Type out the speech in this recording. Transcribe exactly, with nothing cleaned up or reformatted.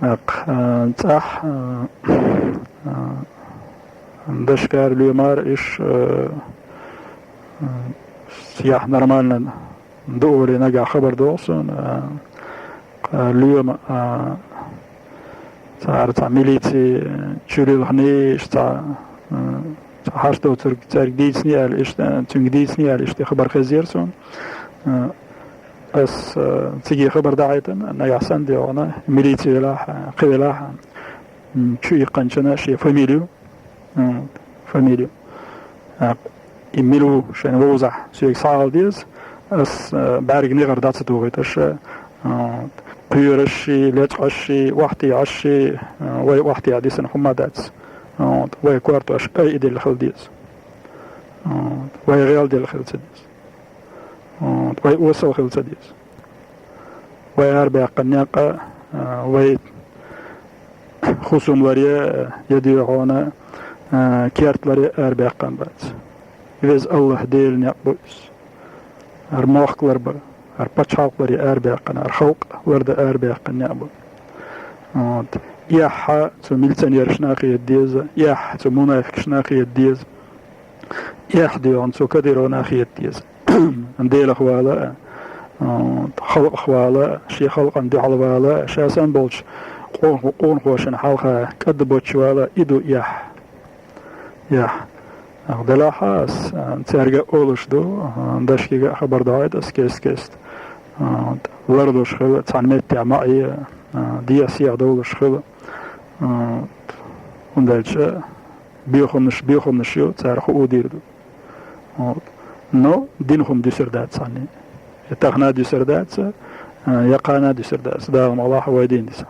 ТӀаккха, а, цӀахь, а, а, дашкара лоьмара иш, а, а, яхь нормально ду олий нагахь хабар догӀу суна, а, а, лоьма, а, цара цхьа милици чулилхний, иш цхьа, а, цхьа хьашт доцург цаьрга дийцний аьлла, иш, а, цуьнга дийцний аьлла, иш тӀе хабар хезира суна. А, ас, а, циге хабар дахьийтина, нагахь санна дегӀана, милици велахь, а, кхин велахь, а, м, чу иккханчана шен фамилию, м, фамилию. А, и мила ву шайн вовзахь, соьга схьаала деза, ас, а, бӀаьрга негӀар дӀа ца тухийта аша, а, кхоьрашший, лечкъашший, охьатехьашший, а, вай охьатеха дисина хӀума дац. А, вай кортош кӀай и делла хила деза. А, вай гӀел делла хила ца деза. А, вай осал хила ца деза. Вай арабаьккхина некъ, а, вай хӀусамларе, я дегӀана, а, кертларе арабаьккхина бац. Веза АллахӀ Дела некъ бу иза. ХӀара мохк ларба, хӀара пачхьалкх ларе арабаьккхина, хӀара халкъ ларда арабаьккхина некъ бу. Вот. Эхь цу милиционерашна хета деза, эхь цу мунафикашна хета деза. Эхь дегӀана цу Кадыровна хета деза. Делах вала, а, халкъах вала, шен халкъана дуьхьал вала, ша санна болчу къон-, къонахошна хьалха кӀадда боцуш вала, и ду эхь. Эхь. Делахь ас, а, цаьрга а олуш ду, а, дашкига а хабар дахьийта ас кест-кеста. А, лардолуш хила, цхьана меттехь ма Ӏе, а, дехьа-сехьа довлуш хила. А, хӀунда аьлча бехамнаш, бехамнаш ю, цара хуур дийр ду. Вот. Но дина хӀума дуьсур дац цхьанне. Я тахана дуьсур дац, а, я кхана дуьсур дац. Дала мукъ лахь вай дийна дисахь.